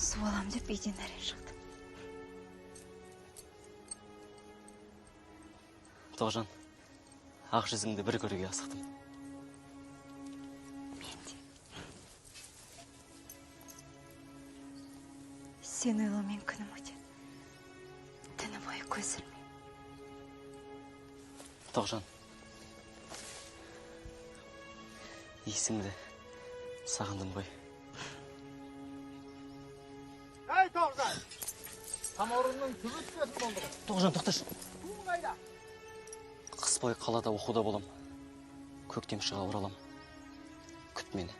Су алам деп үйден әрең шықтым. Тоғжан, ақ жүзіңді бір көруге асықтым. Мен де. Сені ойлаумен күнім өтеді. Түні бойы көз ілмей. Тоғжан, иісіңді сағындым ғой. Әй, Тоғжан! Самаурынның түбі түспесін болды ғой. Тоғжан, тоқташы. Туың қайда? Қыс бойы қалада оқуда болам. Көктем шыға оралам. Күт мені.